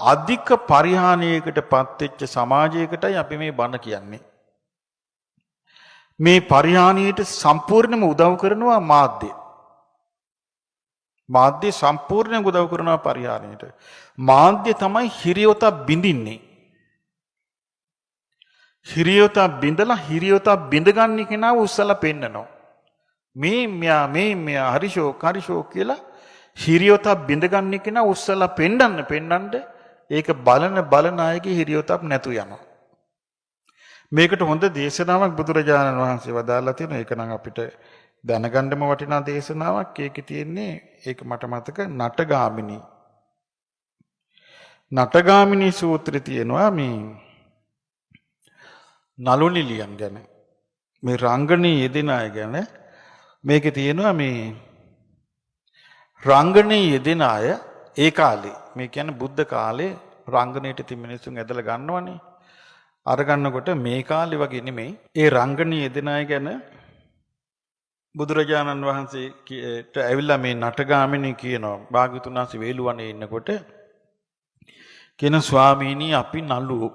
අධික පරිහානියකට පත්වෙච්ච සමාජයකටයි අපි මේ බණ කියන්නේ. මේ පරිහානියට සම්පූර්ණයෙන්ම උදව් කරනවා මාධ්‍ය. මාධ්‍ය සම්පූර්ණයෙන් උදව් කරනවා පරිහානියට. මාධ්‍ය තමයි හිරියොතක් බිඳින්නේ. හිරියොතක් බිඳලා හිරියොතක් බිඳගන්න කෙනාව උස්සලා පෙන්නනවා. මේ මෙයා මේ මෙයා හරි ෂෝක් හරි ෂෝක් කියලා හිරියොතක් බිඳගන්න කෙනා උස්සලා පෙන්නන්න පෙන්නන්න ඒක බලන බලන අයගේ හිරියොතක් නැතු යනවා. මේකට හොඳ දේශනාවක් බුදුරජාණන් වහන්සේ වදාළා තියෙනවා. ඒක නම් අපිට දැනගන්නම වටිනා දේශනාවක්. ඒකේ තියෙන්නේ ඒක මට මතක නටගාමිනී. නටගාමිනී සූත්‍රේ තියෙනවා මේ නළු නිළියන් ගැන. මේ රංගනයේ යෙදෙන අය ගැන මේකේ තියෙනවා මේ රංගනයේ යෙදෙන අය ඒ කාලේ මේ කියන්නේ බුද්ධ කාලේ රංගනයට ඉතින් මිනිස්සුන් ඇදලා ගන්නවනේ. අර ගන්නකොට මේ කාලේ වගේ නෙමෙයි. ඒ රංගනයේ යෙදෙන අය ගැන බුදුරජාණන් වහන්සේට ඇවිල්ලා මේ නටගාමිනී කියනවා. භාග්‍යවතුන් වහන්සේ වේළුවනේ ඉන්නකොට කියන ස්වාමීනි අපි නළුවෝ.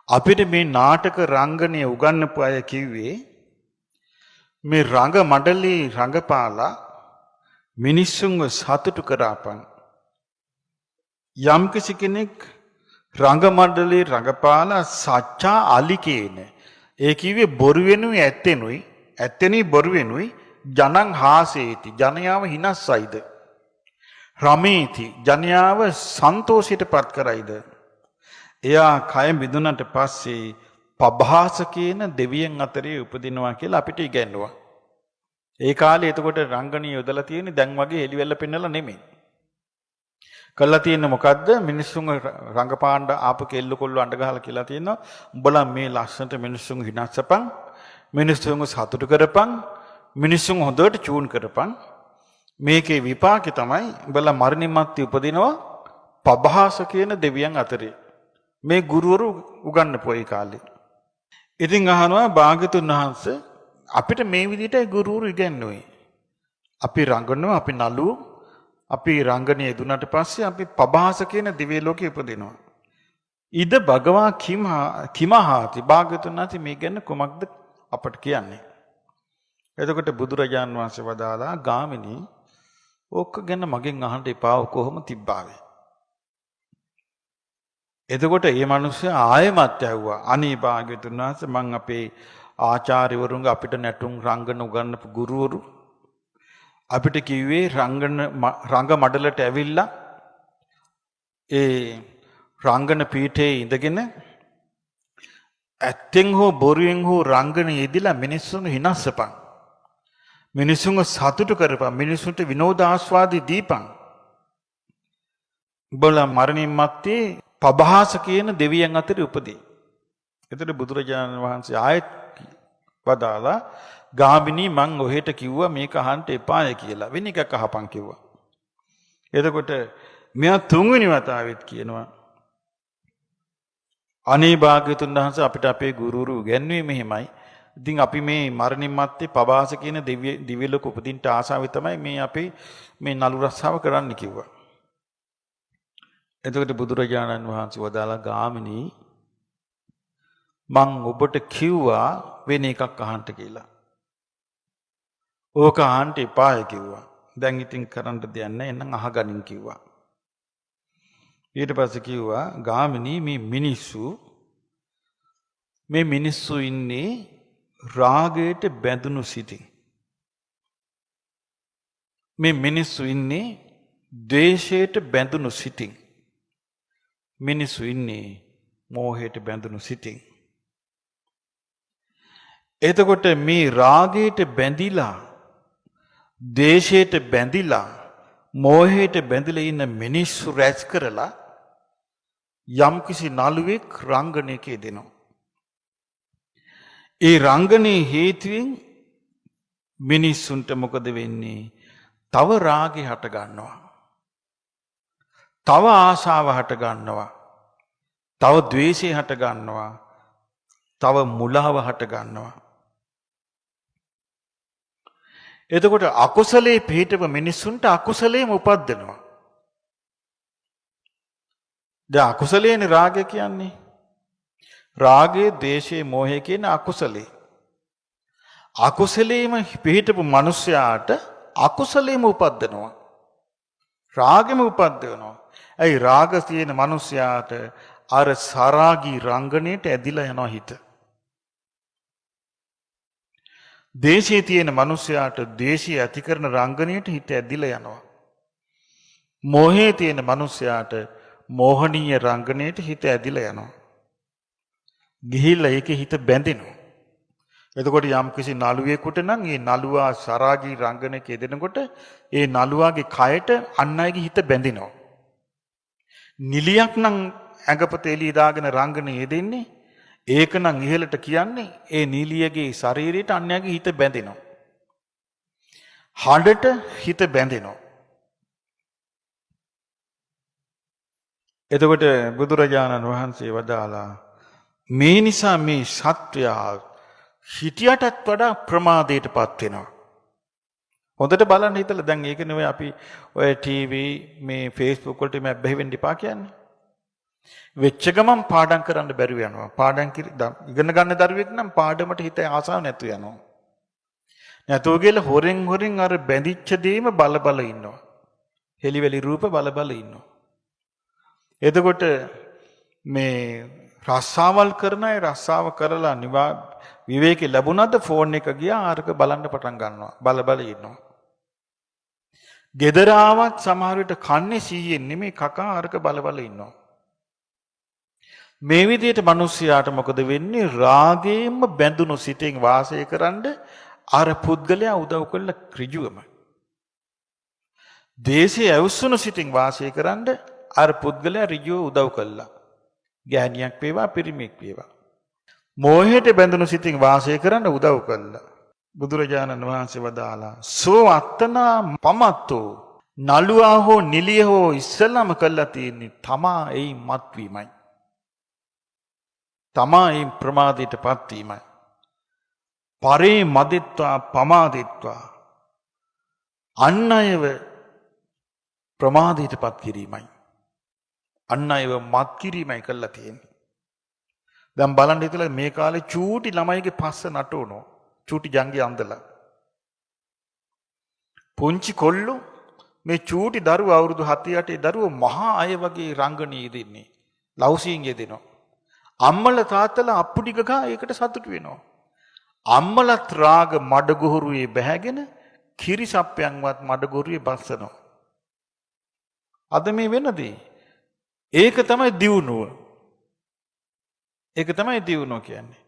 අපිට මේ නාටක රංගනය උගන්වපු අය කිව්වේ මේ රංග මණ්ඩලේ රංගපාලා මිනිස්සුන්ව සතුටු කරාපන්. යම්කිසි කෙනෙක් රංග මණ්ඩලේ රඟපාලා සච්චා අලිකේන ඒ කිව්වේ බොරු වෙනුයි ඇත්තෙනුයි ඇත්තෙනුයි බොරු වෙනුයි ජනං හාසේති ජනයාව හිනස්සයිද රමේති ජනයාව සන්තෝෂයට පත් කරයිද එයා කය බිඳුනට පස්සේ පභාස කියන දෙවියන් අතරේ උපදිනවා කියලා අපිට ඉගැන්නුවා. ඒ කාලේ එතකොට රංගනීය යොදලා තියෙන්නේ දැන් වගේ එලිවෙල්ල පෙන්නලා නෙමෙයි. කළා තියෙන්නේ මොකද්ද? මිනිස්සුන් රංගපාණ්ඩ ආපු කෙල්ල කොල්ලෝ අඬ ගහලා කියලා තියෙනවා. උඹලා මේ ලස්සනට මිනිස්සුන් හිනස්සපන්, මිනිස්සුන්ව සතුටු කරපන්, මිනිස්සුන් හොඳට චූන් කරපන්. මේකේ විපාකේ තමයි උඹලා මරණින් මත්තේ උපදිනවා පභාස කියන දෙවියන් අතරේ. මේ ගුරුවරු උගන්වපු ඒ කාලේ. ඉතින් අහනවා භාග්‍යතුන් වහන්සේ අපිට මේ විදිහටයි ගුරුවරු ඉගැන්නුවේ. අපි රංගනවා අපි නළුවෝ අපි රංගනය යෙදුනට පස්සේ අපි පභාස කියන දිව්‍ය ලෝකෙ උපදිනවා. ඉද භගවා කිමහාති භාග්‍යතුන් වහන්සේ මේ ගැන කුමක්ද අපට කියන්නේ? එතකොට බුදුරජාන් වහන්සේ වදාලා ගාමිනී ඕක ගැන මගෙන් අහන්න එපා කොහොම තිබ්බාවේ. එතකොට මේ මිනිස්සයා ආයෙමත් ඇහුවා අනේ භාග්‍යතුන් වහන්සේ මං අපේ ආචාර්යවරුන්ගේ අපිට නැටුම් රංගන උගන්වපු ගුරුවරු අපිට කිව්වේ රංගන රංග මඩලට ඇවිල්ලා ඒ රංගන පීඨයේ ඉඳගෙන ඇත්තෙන් හෝ බොරුවෙන් හෝ රංගන යෙදිලා මිනිස්සුන් හිනස්සපන්. මිනිස්සුන්ව සතුටු කරපන්. මිනිස්සුන්ට විනෝද ආස්වාද දීපන්. උඹලා මරණින් මත්තේ පභාස කියන දෙවියන් අතරේ උපදී. එතකොට බුදුරජාණන් වහන්සේ ආයෙත් වදාලා ගාමිණී මං ඔහෙට කිව්වා මේක අහන්න එපාය කියලා. වෙන එකක් අහපන් කිව්වා. එතකොට මෙයා තුන්වෙනි වතාවෙත් කියනවා අනේ භාග්‍යතුන් වහන්සේ අපිට අපේ ගුරුවරු උගන්වුවේ මෙහෙමයි. ඉතින් අපි මේ මරණින් මත්තේ පබාස කියන දිව්‍ය දිව්‍ය ලෝක උපදින්න ආසාවෙ තමයි මේ අපි මේ නලු රස්සාව කරන්න කිව්වා. එතකොට බුදුරජාණන් වහන්සේ වදාලා ගාමිණී මං ඔබට කිව්වා වෙන එකක් අහන්න කියලා. ඕක අහන්න එපාය කිව්වා. දැන් ඉතින් කරන්න දෙයක් නැහැ එහෙනම් අහගනින් කිව්වා. ඊට පස්සේ කිව්වා ගාමිණී මේ මිනිස්සු ඉන්නේ රාගයට බැඳුණු සිතින්. මේ මිනිස්සු ඉන්නේ ද්වේෂයට බැඳුණු සිතින්. මිනිස්සු ඉන්නේ මෝහයට බැඳුණු සිතින්. එතකොට මේ රාගයට බැඳිලා ද්වේෂයට බැඳිලා මෝහයට බැඳිලා ඉන්න මිනිස්සු රැස් කරලා යම්කිසි නළුවෙක් රංගනයක යෙදෙනවා. ඒ රංගනයේ හේතුවෙන් මිනිස්සුන්ට මොකද වෙන්නේ? තව රාගය හට ගන්නවා. තව ආශාව හට ගන්නවා. තව ද්වේෂය හට ගන්නවා. තව මුලාව හට ගන්නවා. එතකොට අකුසලයේ පිහිටව මිනිස්සුන්ට අකුසලයේම උපද්දනවා. දැන් අකුසලයේනේ රාගය කියන්නේ. රාගය, ද්වේෂය, මෝහය කියන අකුසලේ. අකුසලයේම පිහිටපු මිනිසයාට අකුසලයේම උපද්දනවා. රාගෙම උපද්දවනවා. ඇයි රාග තියෙන මිනිසයාට අර සරාගී රංගනයට ඇදිලා යනවා හිත. දේශයේ තියෙන මිනිසයාට දේශය ඇති කරන රංගනයට හිත ඇදිලා යනවා. මෝහයේ තියෙන මිනිසයාට මෝහනීය රංගනයට හිත ඇදිලා යනවා. ගිහිල්ලා ඒකේ හිත බැඳෙනවා. එතකොට යම්කිසි නළුවෙකුට නම් ඒ නළුවා සරාගී රංගනයක යෙදෙනකොට ඒ නළුවාගේ කයට අන් අයගේ හිත බැඳෙනවා. නිලියක් නම් ඇඟපත එළිය දාගෙන රංගනය යෙදෙන්නේ, ඒක නම් ඉහළට කියන්නේ ඒ නිලියගේ ශරීරයට අන්‍යගේ හිත බැඳෙනවා. හඬට හිත බැඳෙනවා. එතකොට බුදුරජාණන් වහන්සේ වදාලා මේ නිසා මේ සත්වයා හිටියටත් වඩා ප්‍රමාදයට පත් වෙනවා. හොඳට බලන්න හිතලා දැන් ඒක නෙවෙයි අපි ඔය ටීවී මේ Facebook වලට මේ ඇබ්බැහි වෙන්න එපා කියන්නේ. වෙච්ච ගමන් පාඩම් කරන්න බැරුව යනවා. පාඩම් ඉගෙන ගන්න දරුවෙක් නම් පාඩමට හිත ආසාව නැතු යනවා. නැතුව ගිහලා හොරෙන් හොරෙන් අර බැඳිච්ච දේම බල බල ඉන්නවා. හෙලිවැලි රූප බල බල ඉන්නවා. එතකොට මේ රස්සාවල් කරන අය රස්සාව කරලා විවේකේ ලැබුණාද ෆෝන් එක ගියා අරක බලන්න පටන් ගන්නවා. බල බල ඉන්නවා. ගෙදර ආවත් සමහර විට කන්නේ සීයෙන් නෙමෙයි කකා අරක බල බල ඉන්නවා. මේ විදිහට මිනිස්යාට මොකද වෙන්නේ? රාගයෙන්ම බැඳුණු සිතෙන් වාසය කරන්ඩ අර පුද්ගලයා උදව් කළ ඍජුවම. දේශය ඇවිස්සුණු සිතින් වාසය කරන්ඩ අර පුද්ගලයා ඍජුව උදව් කළා. ගෑණියක් වේවා පිරිමියෙක් වේවා. මෝහයට බැඳුණු සිතින් වාසය කරන්න උදව් කළා. බුදුරජාණන් වහන්සේ වදාලා සෝ අත්තනා පමත්තෝ, නළුවා හෝ නිලිය හෝ ඉස්සෙල්ලාම කළා තියෙන්නේ තමා එයි මත්වීමයි. තමා එයි ප්‍රමාදයට පත්වීමයි. පරේ මදිත්වා පමාදිත්වා, අන් අයව ප්‍රමාදයට පත් කිරීමයි. අන් අයව මත් කිරීමයි කළා තියෙන්නේ. දැන් බලන්න හිතලා මේ කාලේ චූටි ළමයිගේ පස්ස නටවනවා. චූටි ජංගි අන්දලා. පුංචි කොල්ලෝ මේ චූටි දරුවෝ අවුරුදු 7 8 දරුවෝ මහා අය වගේ රංගනයේ යෙදෙන්නේ. ලව් සීන් යෙදෙනවා. අම්මලා තාත්තලා අප්පුඩි ගගා ඒකට සතුටු වෙනවා. අම්මලත් රාග මඩගොහරුවේ බැහැගෙන කිරි සප්පයන්වත් මඩගොහරුවේ බස්සනවා. අද මේ වෙන දේ. ඒක තමයි දියුණුව. ඒක තමයි දියුණුව කියන්නේ.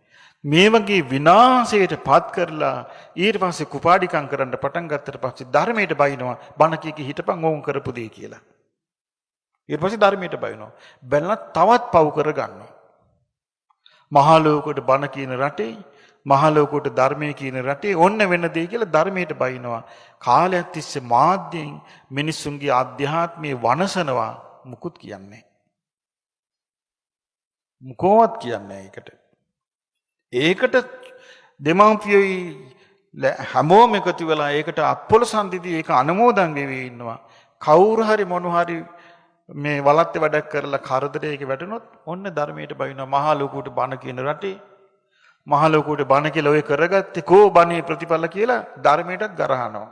මේ වගේ විනාශයට පත් කරලා ඊට පස්සේ කුපාඩිකම් කරන්න පටන් ගත්තට පස්සේ ධර්මයට බයිනවා. බණ කී කී හිටපන් ඕන් කරපු දේ කියලා. ඊට පස්සේ ධර්මයට බයිනවා. බැලලා තවත් පව් කර ගන්නවා. මහා ලෝකෙට බණ කියන රටේ, මහා ලෝකෙට ධර්මයේ කියන රටේ ඔන්න වෙන දේ කියලා ධර්මයට බයිනවා. කාලයක් තිස්සේ මාධ්‍යයෙන් මිනිස්සුන්ගේ ආධ්‍යාත්මයේ වනසනවා. මුකුත් කියන්නේ මොකවත් කියන්නේ ඒකට. ඒකට දෙමාපියෝයි හැමෝම එකතු වෙලා ඒකට අත්පොළසන් දීදී ඒක අනුමෝදන් වෙවි ඉන්නවා. කවුරු හරි මොන හරි මේ වලත්තේ වැඩක් කරලා කරදරයක වැටුනොත් ඔන්න ධර්මයට බයිනවා. මහා ලෝකුවට බණ කියන රටේ මහා ලෝකුවට බණ කියලා ඔය කරගත්තේ කෝ බණේ ප්‍රතිඵල කියලා ධර්මයටත් ගරහනවා.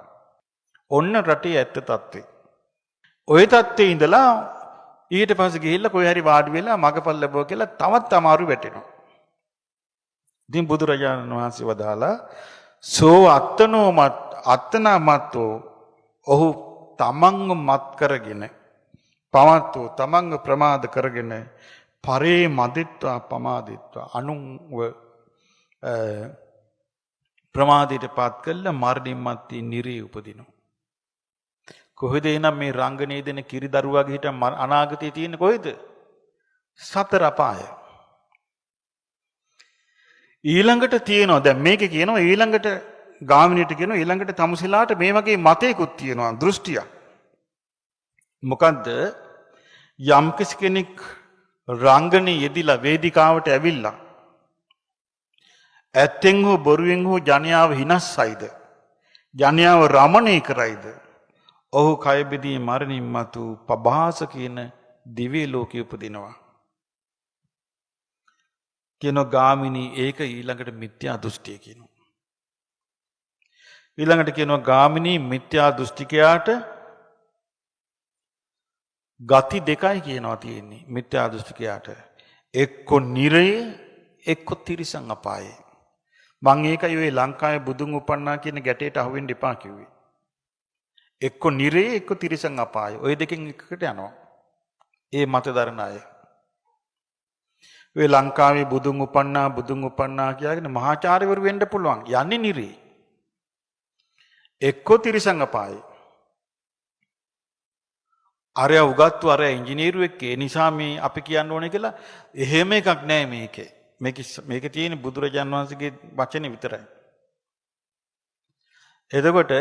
ඔන්න රටේ ඇත්ත තත්ත්වේ. ඔය තත්ත්වේ ඉඳලා ඊට පස්සේ ගිහිල්ලා කොහේ හරි වාඩි වෙලා මගපල් ලැබුවා කියලා තවත් අමාරු වැටෙනවා. ඉතින් බුදුරජාණන් වහන්සේ වදාලා සෝ අත්තනෝ මත් අත්තනා මත්තෝ, ඔහු තමන්ව මත් කරගෙන පමත්තෝ තමන්ව ප්‍රමාද කරගෙන පරේ මදිත්වා පමාදිත්වා, අනුන්ව ප්‍රමාදයට පත් කළ මරණින් මත්තේ නිරේ උපදිනවා. කොහෙද එනම් මේ රංගනයේ දෙන කිරි දරුවාගේ හිට අනාගතයේ තියෙන්නේ කොහෙද? සතර අපාය. ඊළඟට තියෙනවා දැන් මේකේ කියනවා ඊළඟට ගාමිණීට කියනවා ඊළඟට තමුසෙලාට මේ වගේ මතයකුත් තියෙනවා දෘෂ්ටියක්. මොකද්ද? යම්කිසි කෙනෙක් රංගනයේ යෙදිලා වේදිකාවට ඇවිල්ලා ඇත්තෙන් හෝ බොරුවෙන් හෝ ජනයාව හිනස්සයිද, ජනයාව රමණය කරයිද, ඔහු කය බෙදී මරණින් මතු පබාස කියන දිව්‍ය ලෝකෙ උපදිනවා. කියනවා ගාමිනී ඒක ඊළඟට මිත්‍යා දෘෂ්ටිය කියනවා. ඊළඟට කියනවා ගාමිනී මිත්‍යා දෘෂ්ටිකයාට ගති දෙකයි කියනවා තියෙන්නේ මිත්‍යා දෘෂ්ටිකයාට. එක්ක නිරය එක්ක තිරිසන් අපායේ. මං ඒකයි ඔය ලංකාවේ බුදුන් උපන්නා කියන ගැටේට අහු වෙන්න එපා කිව්වේ. එක්ක නිරේ එක්ක තිරිසන් අපායේ. ඔය දෙකෙන් එකකට යනවා. ඒ මත දරන අය. ඔය ලංකාවේ බුදුන් උපන්නා බුදුන් උපන්නා කියාගෙන මහාචාර්යවරු වෙන්න පුළුවන්. යන්නේ නිරේ. එක්ක තිරිසන් අපායේ. අරයා උගත්තු අරයා ඉංජිනේරුවෙක්, ඒ නිසා මේ අපි කියන්න ඕනේ කියලා එහෙම එකක් නෑ මේකේ. මේකේ තියෙන බුදුරජාන් වහන්සේගේ වචනේ විතරයි. එතකොට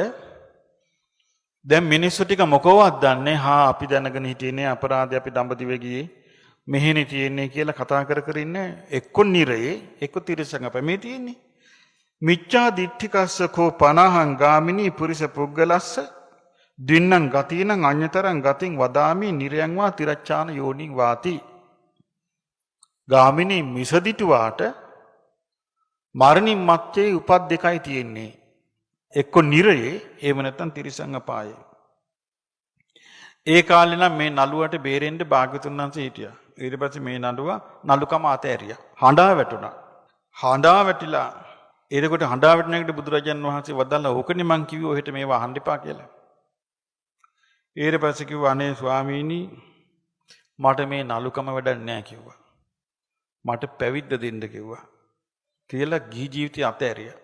දැන් මිනිස්සු ටික මොකවත් දන්නේ, හා අපි දැනගෙන හිටියේ නේ අපරාධය, අපි දඹදිව ගියේ මෙහෙනේ තියෙන්නේ කියලා කතා කර කර ඉන්නේ. එක්ක නිරයේ එක්ක තිරිසන් අපායේ මේ තියෙන්නේ. මිච්ඡා දිට්ඨිකස්ස කෝ පනහං ගාමිනී පුරිස පුග්ගලස්ස දින්නම් ගතිනං අඤ්‍යතරං ගතින් වදාමි නිරයන් වා තිරච්ඡාන යෝනින් වාති. ගාමිනී මිසදිටුවාට මරණින් මත්තේ උපත් දෙකයි තියෙන්නේ. එක්ක නිරයේ එහෙම නැත්නම් තිරිසන් අපායේ. ඒ කාලේ නම් මේ නළුවට බේරෙන්න භාග්‍යතුන් වහන්සේ හිටියා. ඊට පස්සේ මේ නළුවා නළුකම අතෑරියා. හඬා වැටුණා. හඬා වැටිලා එතකොට හඬා වැටෙන එකට බුදුරජාන් වහන්සේ වදාළා, ඕකනේ මං කිව්වේ ඔහෙට මේවා අහන්න එපා කියලා. ඊට පස්සේ කිව්වා, අනේ ස්වාමීනි මට මේ නළුකම වැඩක් නෑ කිව්වා. මට පැවිද්ද දෙන්න කිව්වා. කියලා ගිහි ජීවිතය අතෑරියා.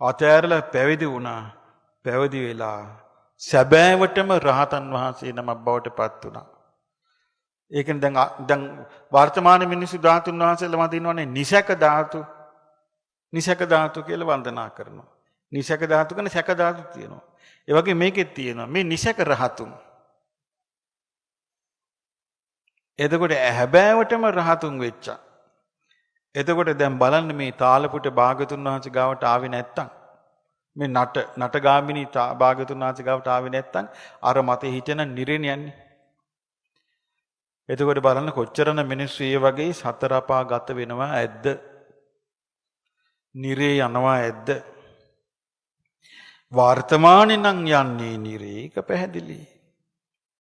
අතෑරලා පැවිදි වුණා. පැවිදි වෙලා සැබෑවටම රහතන් වහන්සේ නමක් බවට පත් වුණා. ඒ කියන්නේ දැන් දැන් වර්තමාන මිනිස්සු ධාතුන් වහන්සේලා වඳිනවනේ නිසක ධාතු. නිසක ධාතු කියලා වන්දනා කරනවා. නිසක ධාතු කියන්නේ සැක ධාතු තියෙනවා. ඒ වගේ මේකෙත් තියෙනවා මේ නිසක රහතුන්. එතකොට හැබෑවටම රහතුන් වෙච්චා. එතකොට දැන් බලන්න මේ තාලපුට භාගතුන් වහන්සේ ගාවට ආවේ නැත්තම්, මේ නටගාමිනී භාගතුන් වහන්සේ ගාවට ආවේ නැත්තම් අර මතේ හිටියනම් නිරේන යන්නේ. එතකොට බලන්න කොච්චරන මිනිස්සු ඒ වගේ සතර අපා ගත වෙනවා ඇද්ද? නිරේ යනවා ඇද්ද? වර්තමානේ නම් යන්නේ නිරේ, ඒක පැහැදිලි.